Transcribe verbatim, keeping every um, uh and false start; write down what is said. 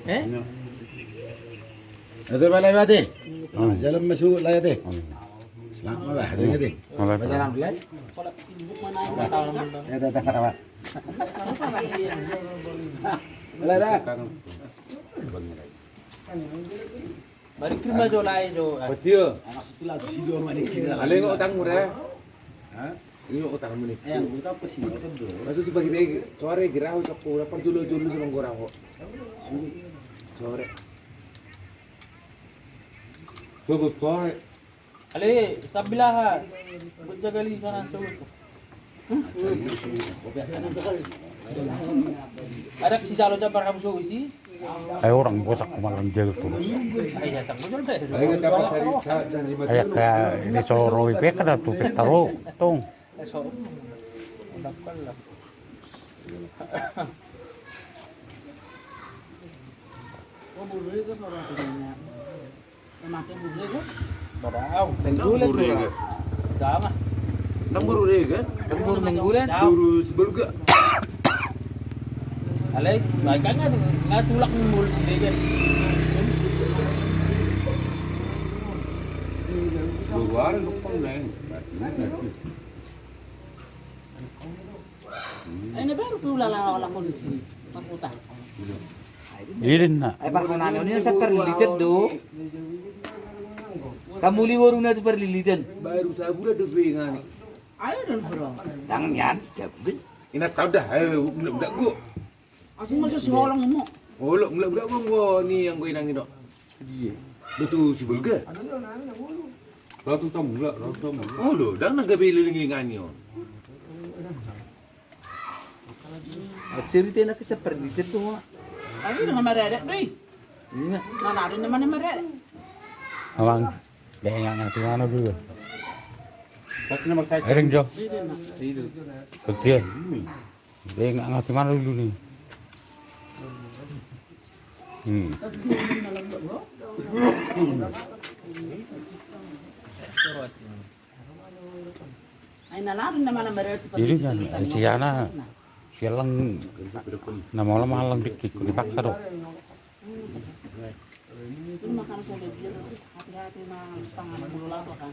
Eh? Ate, bala ate. Jalan masuk lah ate. Selamat bah, ate. Baca alhamdulillah. Ya, dah, dah, dah. Bala dah. Balik ke rumah jo lah jo. Betul. Anak situ lah, situ rumah ni kira. Ale, nggak utang murah. Hah? Ini utang murah. Eh, yang utang pasti nggak utang tuh. Maksud tu bagi-bagi, sore gerah, ucap kurang, parjolo-jolo sama gorang kok. Sore. Bobot sore. Ale, sabilaha. Buat jaga lisan antum. Ada si jalo jambar hamu so isi. Ai orang botak ko malam jaga terus. Ai ya sang bujol deh. Ai ka ini soro ipe kada tu pesta ro tong. Nang boru Rega. Nang boru Rega. Nang boru Sibolga. Alai, baik kan nggak, nggak tulak nang boru Rega. Boru Rega, lupa, Neng. Ini baru pula lah, lah kondisi. Makuta. Irin na. Ai parhonani on i na saparlilitan do. Kamuli boruna tu parlilitan. Baru sabulan do pe ingani. Ayo don bro. Tang nian sabulan. Ina tau dah, ayo mulak-mulak go. Asing masuk si holong imo. Holong mulak-mulak go ni yang go inang ino. Iya. Betul si Bolga. Ratu Samula, Ratu Samula. Oh lo, dang na gabe liling ingani on. Cerita enak seperti itu tuh. Tapi udah nggak meredek deh. Iya. Mana ada nama meredek? Abang, dia yang ngerti mana dulu? Tapi nomor saya. Ering jo. Iya. Betul. Dia yang ngerti mana dulu nih? Hmm. Jadi kan, eh, si Ana, si Alang, nama olah malang dikit, dipaksa dong. Hati-hati, Mas, pangan mulu lato kan.